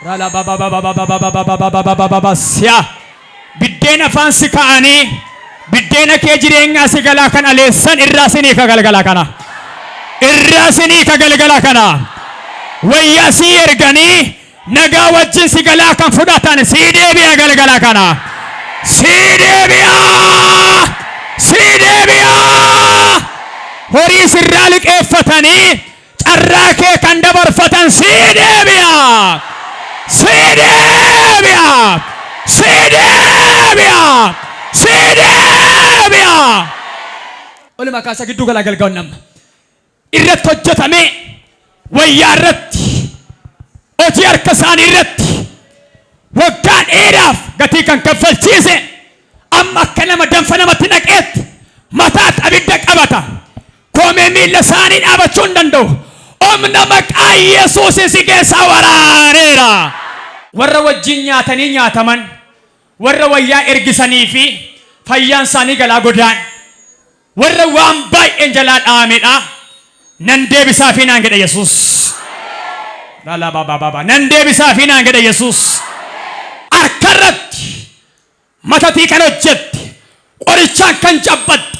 Ralabababababababababababababasiya. Biddeen afaan si kaa'anii biddeena kee jireenyaa si galaa kan aleessan irraa sinii ka galgala kana. Irraa sinii ka galgala kana. Wayyaa sii erganii nagaa wajjin si galaa kan fudhatan sii deebi'a galgala kana. Sii deebi'a! Sii deebi'a! Horii sirraa liqeeffatanii carraa kee kan dabarfatan sii deebi'a! Sii deebi'a! Sii deebi'a! Sii deebi'a! Oluma kaasa gidduu galaa galgalan nama. Irratti hojjetamee wayyaa irratti hojii harka isaanii irratti waggaa dheeraaf gatii kan kaffalchiise amma akka nama danfa namatti naqeetti mataatti abidda qabata. Koomee miilla isaanii dhaabachuu hin danda'u. Humna maqaa Yesuusin si keessaa waraaneera. Warra wajjin nyaatanii nyaataman, warra wayyaa ergisanii fi fayyaan isaanii galaa godaan, warra waan baay'een jalaa dha'amedha. Nan deebisaafii naan jedhe Yesuus. Lalabaababa. Nan deebisaafii naan jedhe Yesuus. Harka irratti matatii kan hojjette, qorichaan kan cabbatte,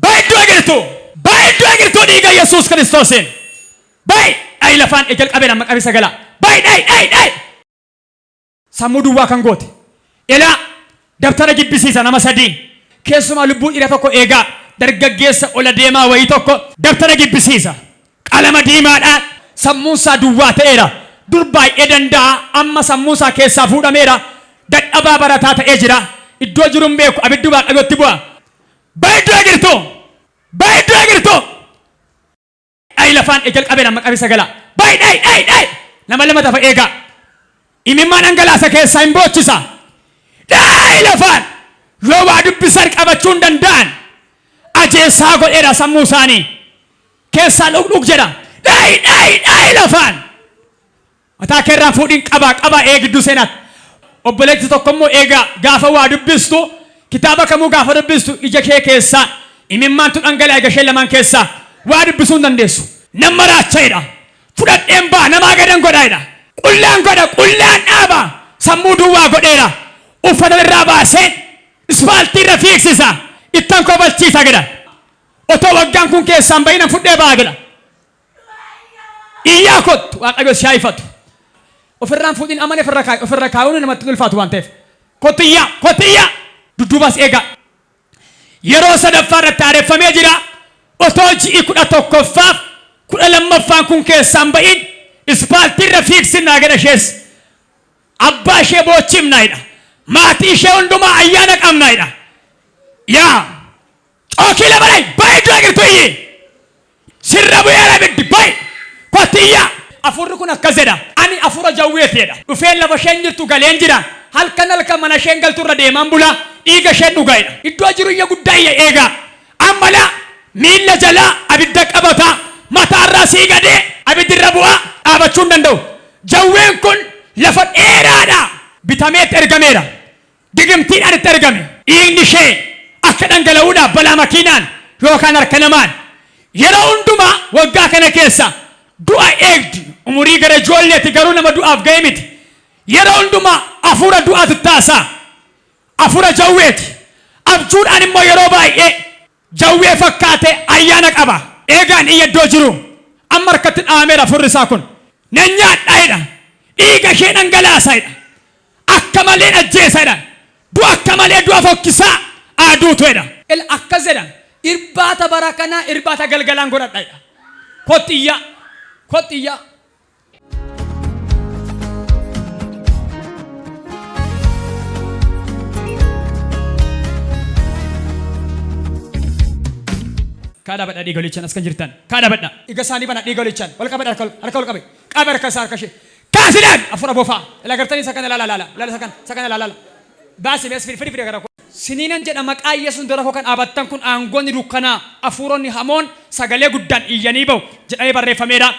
baay'ee jirtu, baay'ee jirtu dhiiga Yesuus Kiristoosiin. Baay'ee dhayi lafaan jalqabee nama qabisa gala. Baay'ee dhayi dhayi dhayi. Sammuu duwwaa kan goote. Ilaa dabtara jibbisiisa nama sadii. Keessumaa lubbuu dhiira tokko eegaa dargaggeessa ola deemaa wayii tokko dabtara jibbisiisa. Qalama diimaadhaan sammuun isaa duwwaa ta'eera. Dur baay'ee danda'a amma sammuun isaa keessaa fuudhameera. Dadhabaa barataa ta'ee jira. Iddoo jiru hin beeku abiddi waaqayyootti bu'a. Baay'ee jirtu! Baay'ee jirtu! Dhayi lafaan jalqabee nama qabisa gala. Bayi dhayi dhayi dhayi. Nama lama tafa eegaa. Imimmaan dhangalaasa keessaa hin boochisa. Dhayi lafaan yoo waa dubbisan qabachuu hin danda'an. Ajeessaa godheera sammuu isaanii. Keessaa dhugdhug jedha. Dhayi dhayi dhayi lafaan. Mataa keerraan fuudhiin qabaa qabaa ee gidduu seenaatti. Obboleettii tokko immoo eegaa gaafa waa dubbistu kitaaba kamuu gaafa dubbistu ija kee keessaa imimmaantu dhangala'a ija ishee lamaan keessaa waa dubbisuu hin dandeessu. Nan maraacha'edha. Fudhadheen ba'a namaa gadan godhaa'edha. Qullaan godha qullaan dhaaba sammuu duwwaa godheera. Uffata irraa baasee ispaaltii irra fiigsisa ittan kofalchiisa jedha. Otoo waggaan kun keessaan bahinan fudhee ba'a jedha. Iyyaa kottu Waaqayyo si haa ifatu. Ofirraan fuudhin amane ofirra kaa'i. Ofirra kaa'uun namatti hin ulfaatu waan ta'eef. Kottu iyyaa kottu iyyaa dudduubas eegaa. Yeroo sadaffaa irratti haareffamee jira. Otoo ji'i 11ffaaf 12ffaan kun keessaan ba'in ispaaltii irra fiigsinnaa jedha ishees. Abbaa ishee boochifnaa jedha. Maatii ishee hundumaa ayyaana qabnaa jedha. Yaa cookii lama dhayi baay'ee iddoo jirtu iyyi. Sirra bu'eera ibiddi ba'i kottu iyyaa. Afuurri kun akkas jedha, Ani afuura jawweeti jedha. Dhufeen lafa isheen jirtu galeen jira. Halkan halkan mana isheen galtu irra deemaan bula, dhiiga isheen dhuga jedha. Iddoo jiru iyya guddaa iyya eegaa. Amma laa miilla jalaa abidda qabata, mataarraa sii gadee abiddi irra bu'a, dhaabachuu hin danda'u. Jawween kun lafa dheeraadhaa bitamee itti ergameera. Digimtiidhaan itti ergame. Dhiigni ishee akka dhangala'uudhaaf balaa makiinaan yookaan harka namaan yeroo hundumaa waggaa kana keessa du'a eegdi. Umurii gara ijoolleeti garuu nama du'aaf ga'e miti. Yeroo hundumaa hafuura du'aatu itti haasa'a. Hafuura jawweeti. Abjuudhaan immoo yeroo baay'ee jawwee fakkaatee ayyaana qaba. Eegaan iyya iddoo jiru amma harkatti dha'ameera hafuurri isaa kun. Nan nyaadha jedha. Dhiiga ishee dhangalaasa jedha. Akka maleen ajjeesa jedha. Du'a akka malee du'a fokkisaa aaduutu jedha. El akkas jedha. Irbaata bara kanaa irbaata galgalaan godhadha jedha. Kottu iyyaa. Kottu iyyaa. Kaa dhaabadha dhiiga olichan as kan jirtan. Kaa dhaabadha. Dhiiga isaanii bana dhiiga olichan. Wal qabadha harka harka wal qabe. Qabe harka isaa harka ishee. Kaasi dhaabi. Afura bofaa. Ila gartanii isa kana ilaala ilaala. Ilaala isa kana isa kana ilaala ilaala. Baasi mees fidi fidi fidi gara koo. Siniinan jedha maqaa Yesuus dura koo kan dhaabattan kun aangoonni dukkanaa afuuronni hamoon sagalee guddaan iyyanii ba'u jedhamee barreeffameera.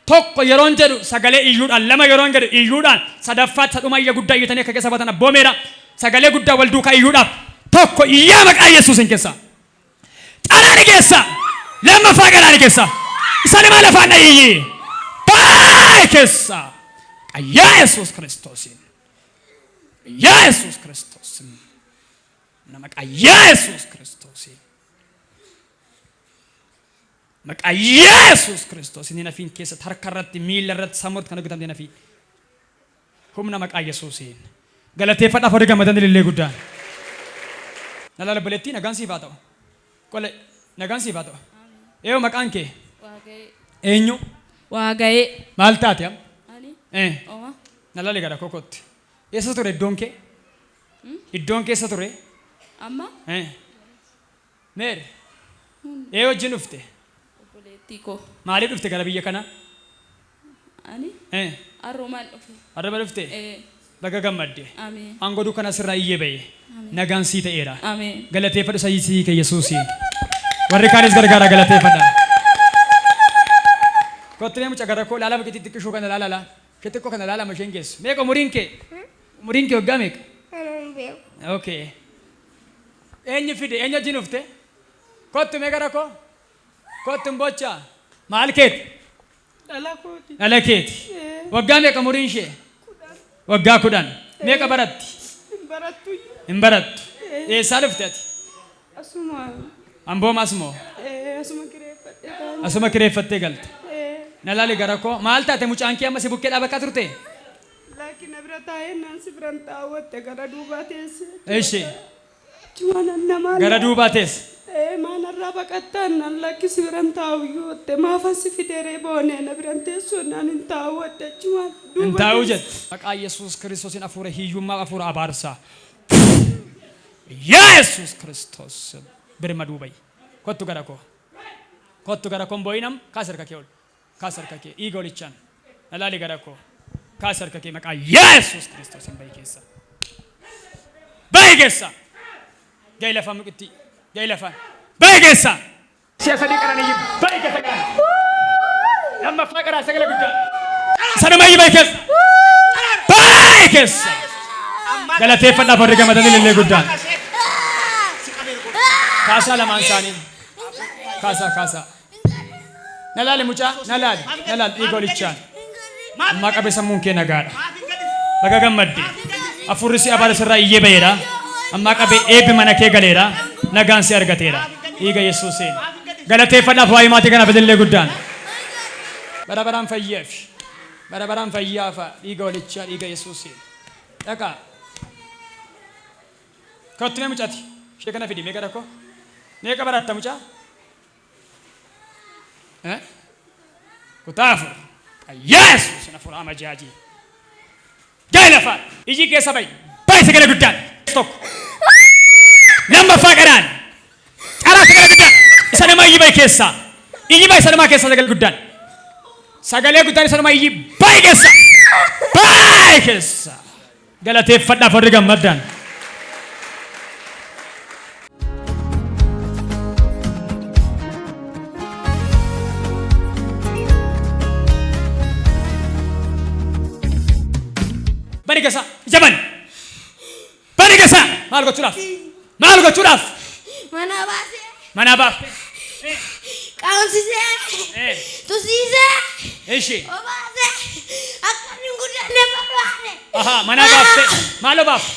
Tokko yeroon jedhu sagalee iyyuudhaan, lama yeroon jedhu iyyuudhaan, sadaffaatti sadhuma iyya guddaa iyyitanii akka keessa batan abboomeera. Sagalee guddaa wal duukaa iyyuudhaaf. Tokko iyyaa maqaa Yesuusin keessa. Xalaani keessa. Lammaffaa galaani keessa. Isa limaa lafaan dhayiyyi. Baay'ee keessa. Maqaa Yesuus Kiristoosiin. Yesuus Kiristoosiin. Maqaa Yesuus Kiristoosiin. Maqaa Yesuus Kiristoosiin hin hafiin keessatti harka irratti miila irratti sammuu irratti kan hojjetamte hin hafiin. Humna maqaa Yesuusiin. Galateeffadhaaf warri gammadan ilillee guddaan. Na laala obboleettii nagaan siif haa ta'u. Qole nagaan siif haa ta'u. Eeyo maqaan kee? Waaga'ee. Eenyu? Waaga'ee. Maal taate amma? Ani. Eh. Oma. Na laali gara koo kottu. Eessa ture iddoon kee? Iddoon keessa ture? Amma. Eh. Meere. Ee wajjin dhufte? Obboleettii koo. Maaliif dhufte gara biyya kanaa? Ani. Eh. Arrumaan dhufe. Arraba dhufte? Ee. Baga gammadde. Ameen. Aangoo dukkana sirraa iyyee ba'e. Nagaan sii ta'eera. Ameen. Galateeffadhu sanyii sii kee Yesuusiin. Warri kaanis gargaaraa galateeffadha. Kottu mee mucaa gara koo laala mucaa xixiqqishuu kana laala laa. Ishee xiqqoo kana laala amma isheen geessu. Meeqa umuriin kee? Umuriin kee waggaa meeqa? Ani hin beeku. Okay. Eenyu fide? Eenyu wajjin dhufte? Kottu mee gara koo. Kottu hin bochaa. Maal keeti? Dhala kooti. Dhala keeti. Waggaa meeqa umuriin ishee? Waggaa 10. Meeqa baratti? Hin barattu. Hin barattu. Eessaa dhufte ati? Asuma. Amboo masmoo? Asuma kireeffadhee taa'e. Asuma kireeffattee galte. Na laali gara koo. Maal taate mucaan kee amma si bukkee dhaabachaa turte? Lakki na bira taa'ee naan si biran taa'atte gara duubaa teesse. Ishi. Achumaan namaa. Gara duubaa teesse. Maanarraa baqattaan naan lakki si biran taa'u iyyuu maafan si fideree boonee na biran teessoo naan hin taa'u achumaan Hin taa'u jette. Maqaa Yesuus Kiristoosiin hafuura hiyyummaa hafuura abaarsaa. Yesuus Kiristoos birma duubayi. Kottu gara koo. Kottu gara koo hin boo'inam kaas harka kee ol. Kaas harka kee dhiiga olichaan. Na laali gara koo. Kaas harka kee maqaa Yesuus Kiristoosiin bahi keessa. Bahi keessa. Gahi lafaa muqitti. Gahi lafaa. Bahi keessa. Si'a sadii qaranii bahi keessa qaran. Lammaffaa qaraa sagalee guddaa. Sanuma iyyuu bahi keessa. Bahi keessa. Galateeffadhaaf warri gammadan ilillee guddaan. Kaasaa lamaan isaanii. Kaasaa kaasaa. Na laali mucaa na laali na laali dhiiga olichaan. Ammaa qabee sammuun kee nagaadha. Baga gammadde. Hafuurri si abaara sirraa iyyee ba'eera. Ammaa qabee eebbi mana kee galeera. Nagaan si argateera. Dhiiga Yesuusiin. Galateeffadhaaf waa'ee maatii kanaaf ilillee guddaan. Bara baraan fayyeef. Bara baraan fayyaafa dhiiga olichaa dhiiga Yesuusiin. Dhaqaa. Kottu mee mucati. Ishee kana fidi mee gara koo. Meeqa baratta mucaa? Eh? Kutaa 4. Yesuus hafuura amajaajii. Gahi lafaa. Iji keessa bahi. Bahi sagalee guddaan. Tokko. Lammaffaa qaraan. Caraa sagalee guddaan. Isa nama iyyi bahi keessaa. Iyyi bahi isa namaa keessaa sagalee guddaan. Sagalee guddaan isa namaa iyyi bahi keessa. Bahi keessa. Galateeffadhaaf warri gammaddan. Bani keessa ija bani. Bani keessa maal gochuudhaaf? Maal gochuudhaaf? Mana baasee. Manaa baafte. Qaamsisee. Tusiisee. Ishi. Obaasee. Akka inni hin guddanne barbaade. Ahaa manaa baafte. Maal obaafte?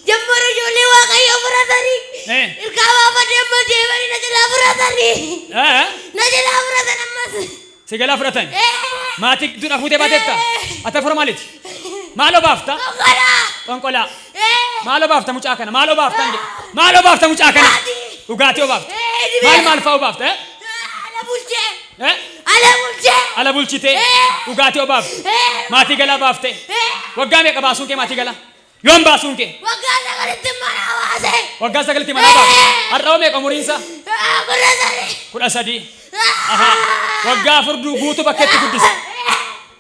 Jammara ijoollee Waaqayyoo fudhatanii. Ilkaan baafadee ammas deemanii na jalaa fudhatanii. Na jalaa fudhatan ammas. Si jalaa fudhatan? Maatii gidduudhaa fuutee baateetta? Ati hafuura maaliiti? Maal obaafta? Xonqolaa. Xonqolaa. Maal obaafta mucaa kana? Maal obaafta hin jedhe? Maal obaafta mucaa kana? Dhugaatii obaafta. Maal maal fa'aa obaafta? Ala bulchee. Eh? Ala bulchee. Ala bulchitee dhugaatii obaafte. Maatii galaa baafte. Waggaa meeqa baasuun kee maatii galaa? Yoom baasuun kee? Waggaa 9tti mana baase. Waggaa 9tti mana baafte. Har'a hoo meeqa umuriin isaa? 13. 13. Ahaa. Waggaa 4 guutuu bakkeetti guddise.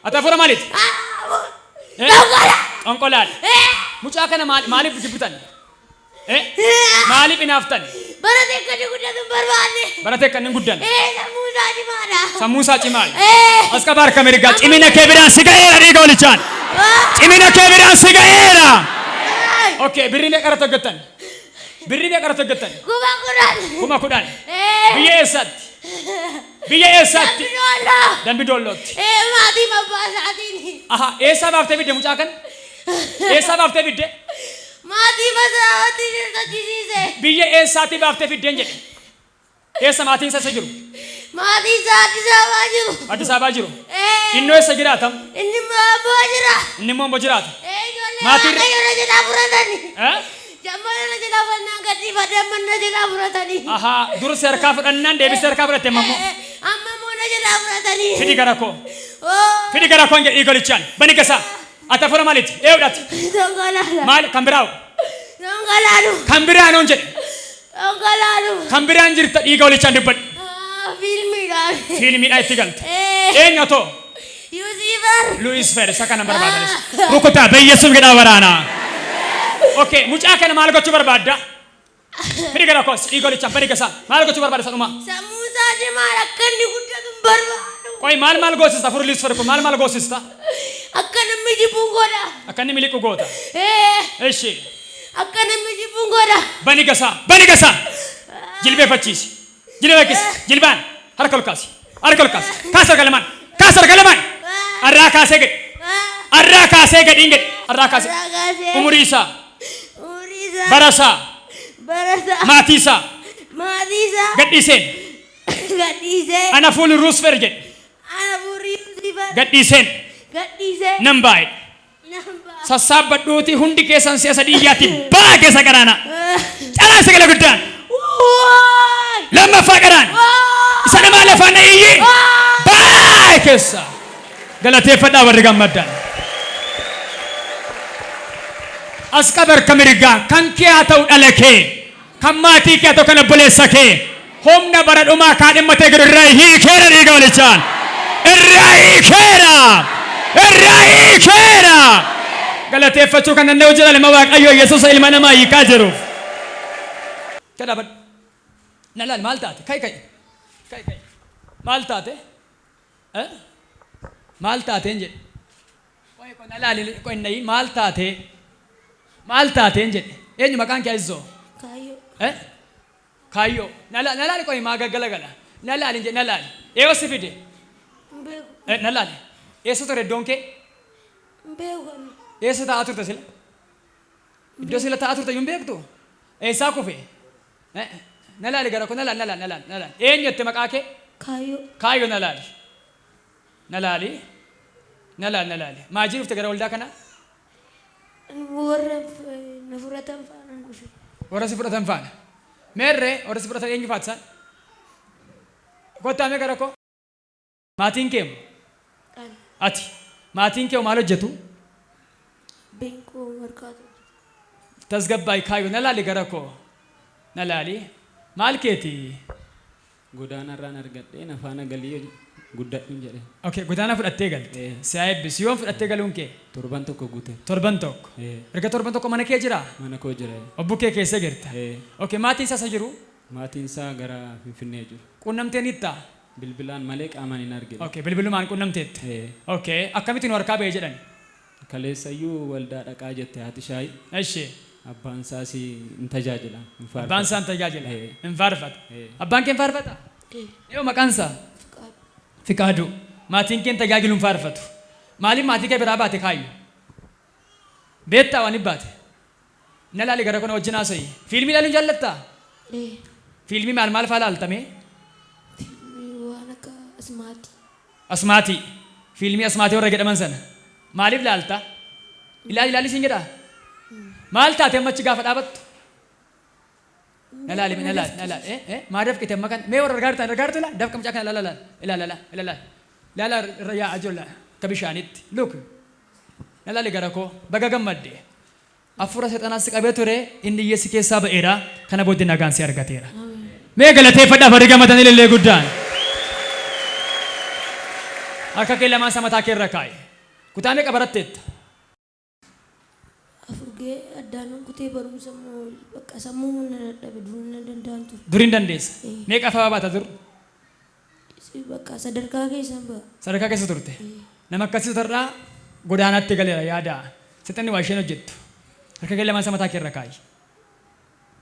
Ati hafuura maaliiti? Xonqolaadha. Mucaa kana maaliif jibbitan? Maaliif hinaaftan? Baratee akka inni guddatu hin barbaanne. Baratee akka inni hin guddanne. Sammuu isaa cimaadha. Sammuu isaa cimaadha. As qaba harka mirgaa. Cimina kee biraan si ga'eera dhiiga olichaan. Cimina kee biraan si ga'eera. Okay, birrii meeqa irratti hojjettan? Birrii meeqa irratti hojjettan? 10,000. 10,000. Biyya eessaatti? Biyya eessaatti? Dambi Doolloo. Dambi Doollootti. Ee, maatii abbaa isaatiin. Aha, eessaa baaftee fidde mucaa kana? Eessaa baaftee fidde? Maatii masaawatti hojjisiise. Biyya eessaatii baaftee fiddeen jedhe? Eessa maatiin isaa isa jiru? Maatii isaa Addis Ababaa jiru. Addis Ababaa jiru. Ee. Innoo eessa jiraatam? Inni immoo Amboo jira. Inni immoo Amboo jiraata. Ee, ijoollee Maatiin- Waaqayyo na jalaa fudhatani. Eh? Jammoo na jalaa fudhannaan gadhiifadhe amma na jalaa fudhatani. Ahaa, dursi harkaa fudhannaan deebisee harkaa fudhatte amma immoo. Ee, amma immoo na jalaa fudhatani. Fidi gara koo. Oo. Fidi gara koo hin jedhi golichaan. Bani gasaa. Ati hafuura maaliiti? Eewudhati. Dongolaadha. Maal kan biraa'u? Dongolaadhu. Kan biraa noon jedhe. Dongolaadhu. Kan biraan jirta dhiiga olichaan dubbadhu. Ah, Fiilmiidhaan. Fiilmiidhaan itti galte. Ee. Eenyu atoo? Yuusiifar. Luisfer isa kana barbaadanis. Rukutaa Beyyesum jedhaa waraanaa. Okay, mucaa kana maal gochuu barbaadda? Fidi gara koos dhiiga olichaan bani gasaa. Maal gochuu barbaadda sanuma? Sammuu isaa cimaan akka inni guddatu hin barbaadu. Qoy maal maal goosista furu Luisfer kun maal maal goosista? Akka namni jibbuun godha. Akka inni miliqu goota. Ee. Ishi. Akka namni jibbuun godha. Bani gasaa bani gasaa. Jilbeeffachiisi. Jilbeeffachisi. Jilbaan harka ol kaasi. Harka ol kaasi. Kaasi harka lamaan. Kaasi harka lamaan. Arraa kaasee gadi. Arraa kaasee gadi hin gadi. Arraa kaasee. Arraa kaasee. Umurii isaa. Umurii isaa. Bara isaa. Bara isaa. Maatii isaa. Maatii isaa. Gadhiiseen. Gadhiisee. Ana fuulli Ruusfer jedhe. Ana fuulli Ruusfer. Gadhiiseen. Gadhiisee. Nan baa'e. Nan ba'a. Sassaabbadhuutii hundi keessan si'a sadii iyyaatti ba'aa keessa qaraana. Calaa sagalee guddaan. Lammaffaa qaraan. Isa namaa lafaan na iyyi. Ba'aa keessa. Galateeffadhaa warri gammaddan. As qaba harka mirgaa kan kee haa ta'u dhala kee kan maatii kee haa ta'u kan obboleessa kee humna bara dhumaa kaadhimmatee jiru irraa hiikeera dhiiga walichaan irraa hiikeera irraa hiikeera galateeffachuu kan danda'u jira ilma Waaqayyoo Yesuus ilma namaa hiikaa jiruuf. Kadhabadhu. Na laal maal taate? Kai kai. Kai kai. Maal taate? Eh? Maal taateen jedhe. Qoy qoy na laali qoy nayi maal taate? Maal taateen jedhe. Eenyu maqaan kee Ayizzoo? Kaayyoo. Eh? Kaayyoo. Na laali na laali qoy maa gaggala gala. Na laali jedhe na laali. Eewa si fide? Hin beeku. Eh, na laali. Eessa ture iddoon kee? Hin beeku ani. Eessa taa'aa turte sila? Iddoo sila taa'aa turte iyyuu hin beektu? Eessaa kufe? Eh, na laali gara koo na laali na laali na laali na laali. Eenyu jette maqaa kee? Kaayyoo. Kaayyoo na laali. Na laali. Na laali na laali. Maajii dhufte gara waldaa kanaa? Warra na fudhatan faana dhufe. Warra si fudhatan faana. Meerree warra si fudhatan eenyu faati isaan? Kottaa mee gara koo. Maatiin kee moo? Ani. Ati. Maatiin kee maal hojjetu? Beenkoo markaatu. Tasgabbaa'i Kaayyoo na laali gara koo. Na laali. Maal keeti? Godaana irraan argadhee na faana galii guddadhun jedhe. Okay, godaana fudhattee galte. Ee. Si haa eebbisu. Yoom fudhattee galuun kee? Torban tokko guute. Torban tokko. Ee. Erga torban tokko mana kee jiraa? Mana koo jira. Obbo kee keessa jirta. Ee. Okay, maatiin isaa isa jiru? Maatiin isaa gara Finfinnee jiru. Quunnamtee niittaa? Bilbilaan malee qaamaan hin argine. Okay, bilbilumaan quunnamteetta. Ee. Okay, akkamitti nu harkaa ba'e jedhan? Kaleessayyuu waldaa dhaqaa jette haati shaayi. Eshi. Abbaan isaas hin tajaajila. Hin faarfata. Abbaan isaa hin tajaajila. Ee. Hin faarfata. Ee. Abbaan kee hin faarfata? Ee. Yoo maqaan isaa? Fiqaadu. Fiqaadu. Maatiin kee hin tajaajilu hin faarfatu. Maaliif maatii kee biraa baate kaayyu? Beektaa waan baate? Na laali gara kana wajjin haasa'i. Fiilmii ilaaluun jaallattaa? Ee. Fiilmii maal maal faa laaltamee? Fiilmii waan akka asmaatii. Asmaatii. Fiilmii asmaatii warra jedhaman sana. Maaliif laalta? Ilaali ilaali siin jedhaa? Maal taate amma achi gaafa dhaabattu? Na laali na laali na laali. Eh eh maa dafqite amma kan mee warra argaa jirtan argaa jirtu laa dafqa mucaa kana laala laala ilaala laala ilaala laala irra yaa'aa jiru laala akka bishaanitti. Look na laali gara koo baga gammadde. Hafuura seexanaa si qabee ture inni iyyee si keessaa ba'eera kana booddee nagaan si argateera. Mee galateeffadhaaf warri gammadan ilillee guddaan. Harka kee lamaan isa mataa kee irra kaa'i. Kutaa meeqa baratteetta? Afur ga'ee addaan kutee barumsa immoo bakka sammuu na dadhabe dur na danda'an ture. Dur hin dandeessa. Meeqa fa'aa baata dur? Bakka sadarkaa keessan ba'a. Sadarkaa keessa turte. Nama akkasii har'aa godaanaatti galeera yaadaa. Seexanni waa isheen hojjettu. Harka kee lamaan isa mataa kee irra kaa'i.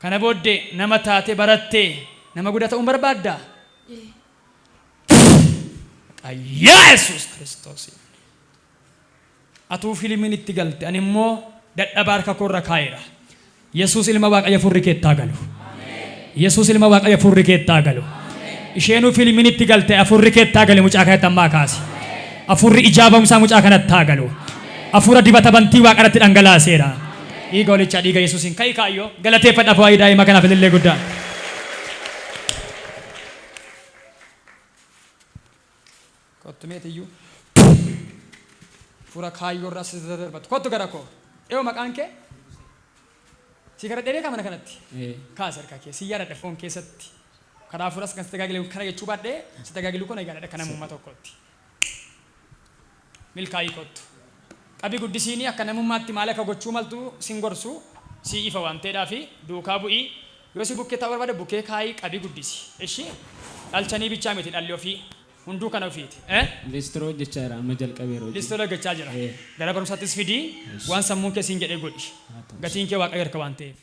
Kana booddee nama taatee barattee nama guddaa ta'uun barbaaddaa? Maqaa Yesuus Kiristoosiin. Atuu filimiin itti galte ani immoo dadhabaa harka koo irra kaa'eera. Yesuus ilma Waaqayyo furri keettaa galu. Yesuus ilma Waaqayyo furri keettaa galu. Isheenuu filimiin itti galte afurri keettaa gale mucaa kanatti ammaa kaasi. Afurri ijaa ba'umsaa mucaa kanatti haa galu. Afuura dibata bantii waaqarratti dhangalaaseera. Dhiiga hoolichaa dhiiga Yesuusiin ka'i kaayyoo galateeffadha waa'ee daa'ima kanaaf ilillee guddaa. Kottu meetiyyuu. Fura kaayyoo irraa si darbatu. Kottu gara koo. Eeyo maqaan kee? Si kadhadhee beekaa mana kanatti? Kaasi harka kee. Si yaadadha foon keessatti. Karaa hafuuraas kan si tajaajilu kana jechuu baadhee si tajaajilu koo na yaadadha akka namummaa tokkootti. Milkaa'ii kottu. Qabi guddisiinii akka namummaatti maal akka gochuu maltu sin gorsu sii ifa waan ta'eedhaafi duukaa bu'ii yoo si bukkee taa'uu barbaade bukkee kaa'ii qabii guddisi. Eshi? Dhalchanii bichaa miti dhalli ofii. Hunduu kan ofiiti. Eh? Listroo hojjechaa jira amma jalqabeera hojii. Listroo hojjechaa jira. Ee. Gara barumsaattis fidii Eshi. waan sammuun kee siin jedhe godhi. Haa ta'u. Gatiin kee Waaqayyo harka waan ta'eef.